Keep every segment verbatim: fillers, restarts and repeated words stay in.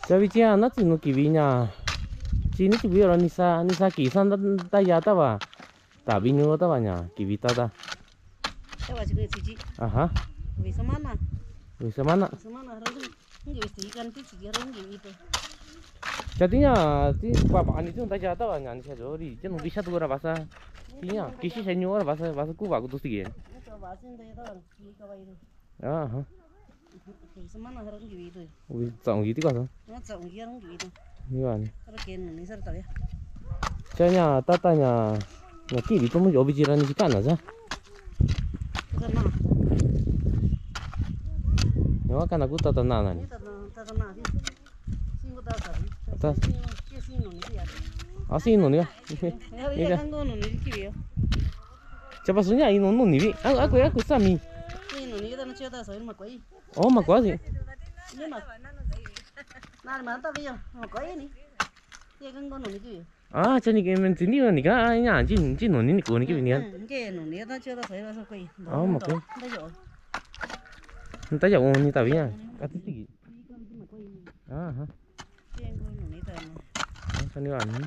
Cha vichi a na tsi nu kivi ña. Chi ni tsi vichi ora nisa nisa kisa nda ya tava. Tavi nu tava ña kivi tata. Tava chi kivi chi. Aha. Vivi semana. Vivi semana. Semana ro. Ngi visti kan ti chi ro ngi vivi. Cha ti ña ti papa ani tu nda ya tava ña ni cha jo ri. Cha nu visa tu ora vasa. Ti ña kisi cha ñu ora vasa vasa ku va ku tu si. Vasa nda ya tava. Aha. Semana harong kivi tu. Ui, tsaung kivi ti kasa. Tsaung kivi harong kivi tu. Ni wa ni. Harong kivi nu ni sar tavi. Cha ña tata ña. Ña kivi tu mu yo vichi ra ni si kana sa. Tata na. Ña wa kana ku tata na na ni. Tata na, tata na. Sin ku tata. Ta. Sin nu ni ya. A sin nu ni ya. Ya kan nu ni kivi yo. Chapa suña ino no nivi. Aku aku aku sami. Ino ni kita na chota sa ma koi. Oh ma koi. Ni ma. Na ma ta vi yo ma koi ni. Ye kan ko no ni ki. Ah, chani ke men tini ni ka nya ji ji no ni ko ni ki ni. Ke no ni ta chota sa ma koi. Oh ma koi. Ta yo ni ta vi ya. Ka ti ti. Ah ha. Ye kan ko no ni ta. Ah, chani wa ni.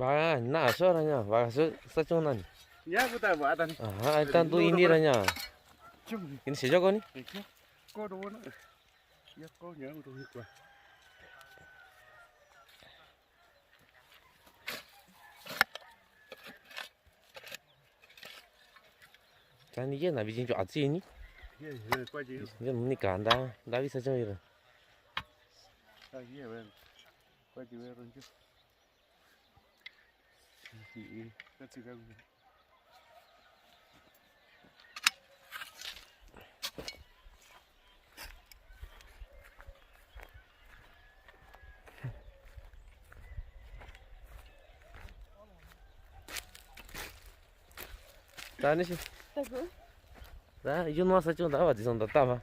Vak na so ra nya, vak so sa chung nan. Nya bu ta ba tan. Aha, ai tan tu ini ra nya. Chung. Ini sejak ko ni? Ko do na. Ya ko nya bu tu ni kwa. Tani ye na bi jin jo atsi ni. Ye, ye, kwa ji. Ye ni ka nda, nda bi sa jo ye. Ta ye we. Kwa ji we ron jo. Ye, ye, ka tsi ka. Tani si. Taku. Da, yun wa sa chung da wa di song da ta ma.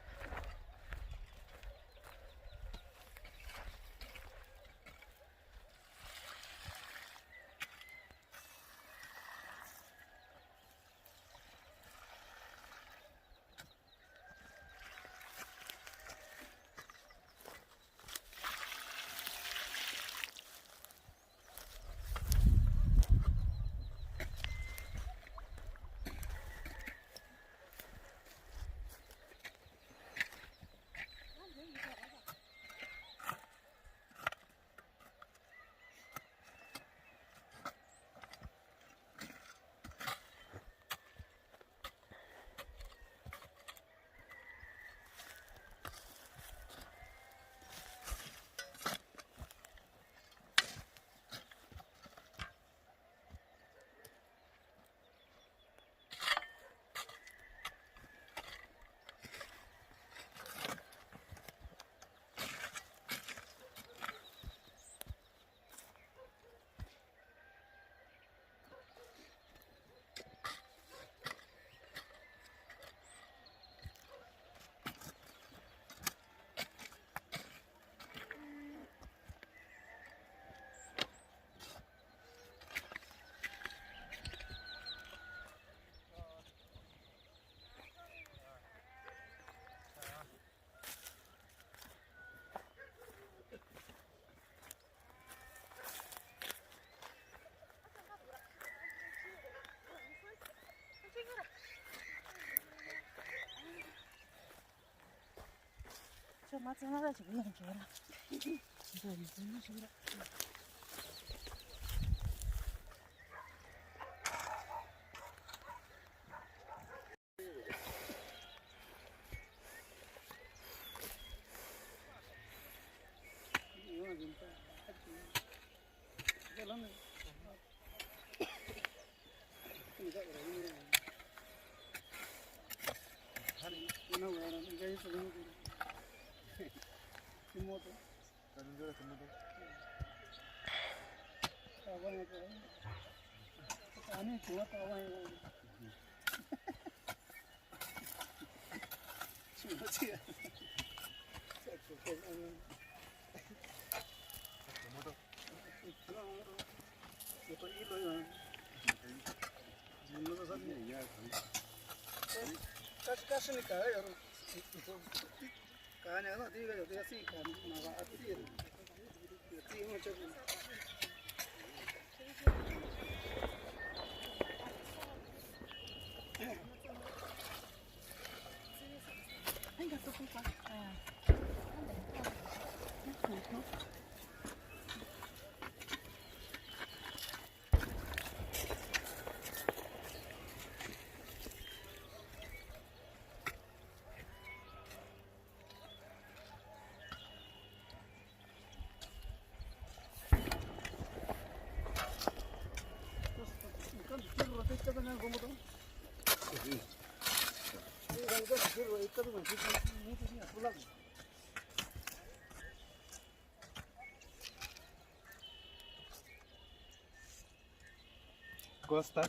Costa.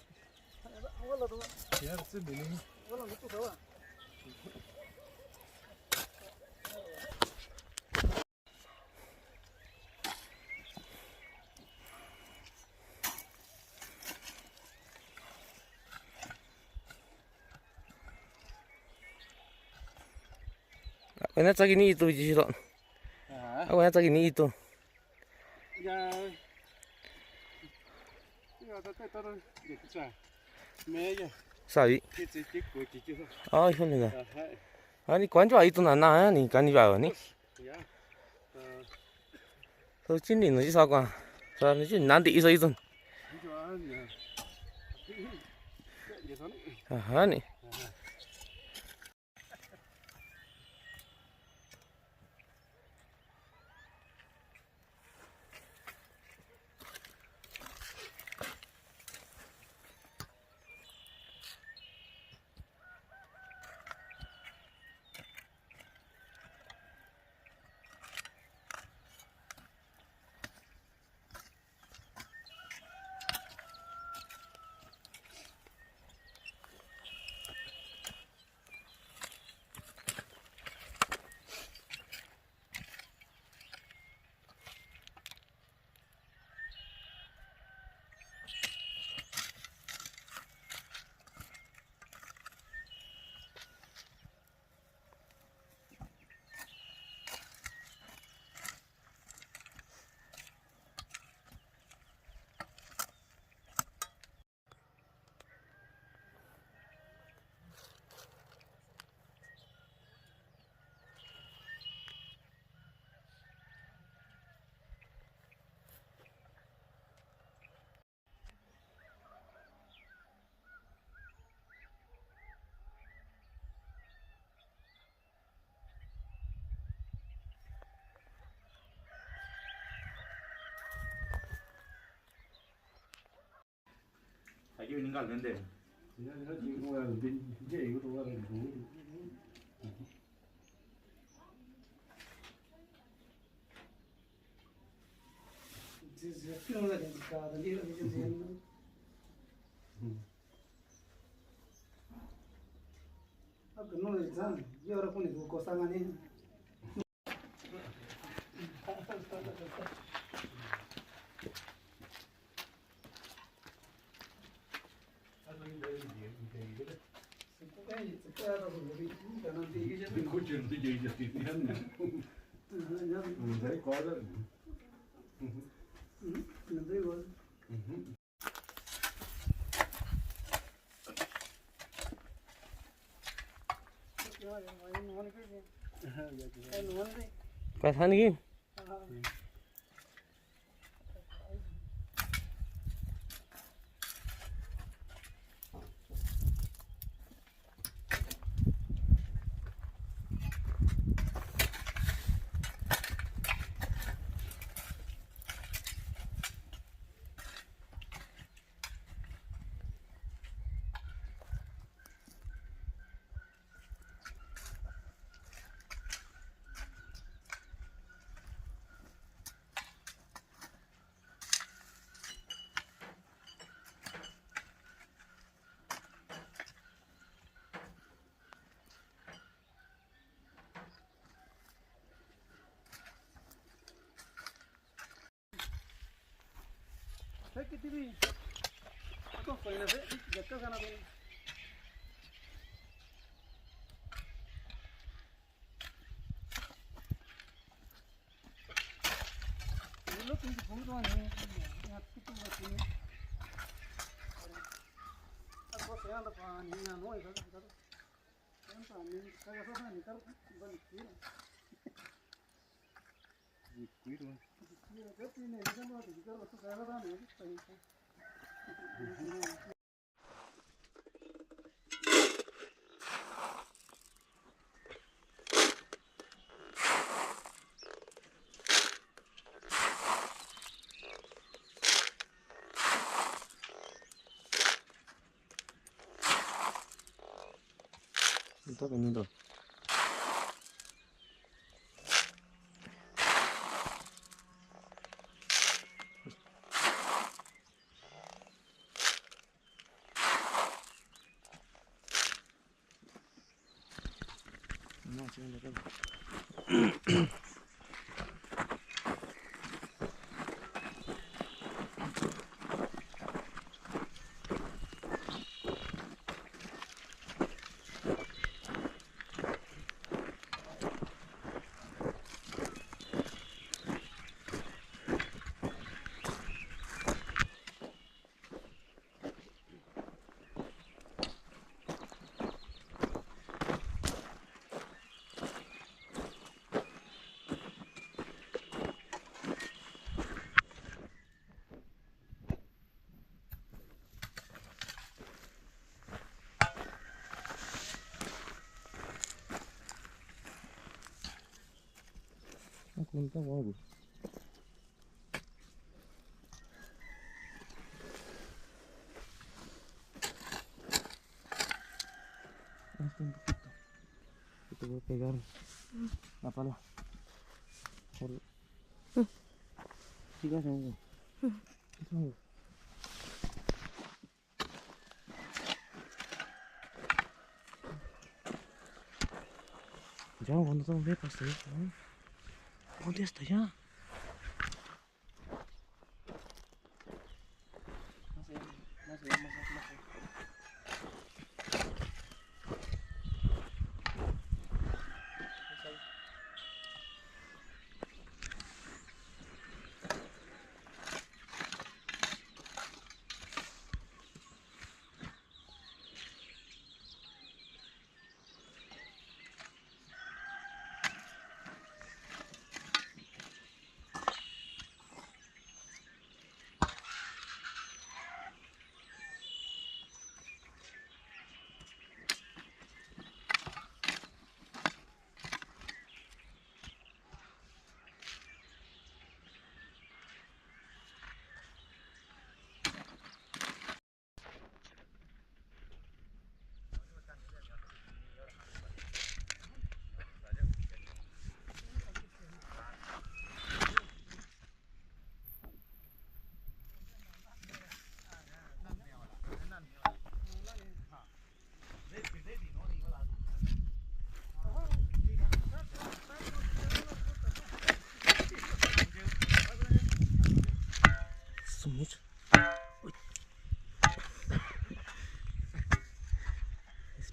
Abuena tsaki ni itu jisilo. Abuena tsaki ni itu. Sabi. Ai, hole na. Ani kuan jua itu nana ni kani jua ni. Tau cini no jisa kuan. Sa ni cini nandi iso itu. Aha ni. Kasan ki? Apunta logo. Más un poquito. Que te voy a pegar la pala. Por... Siga, siga. Ya, ¿cuándo estamos bien? Hasta allá, ¿no? ¿Dónde hasta allá? No sé, no sé, no sé, no sé.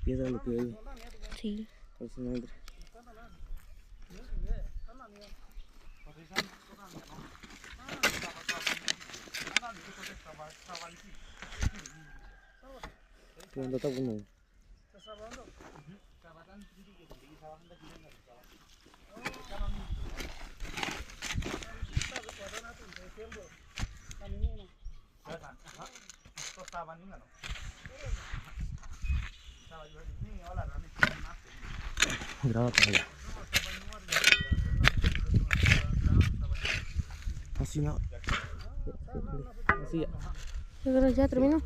Empieza lo que oye. Sí. Pues no entra. Pero no está bueno. Graba todavía. Así no. Así ya. Yo creo que ya terminó.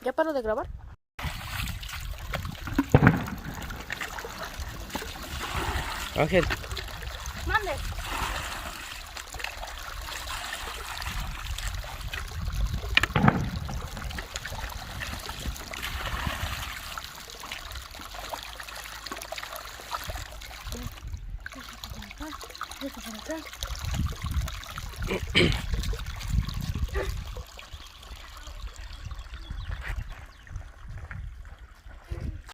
¿Ya paró de grabar? Ángel. Mande.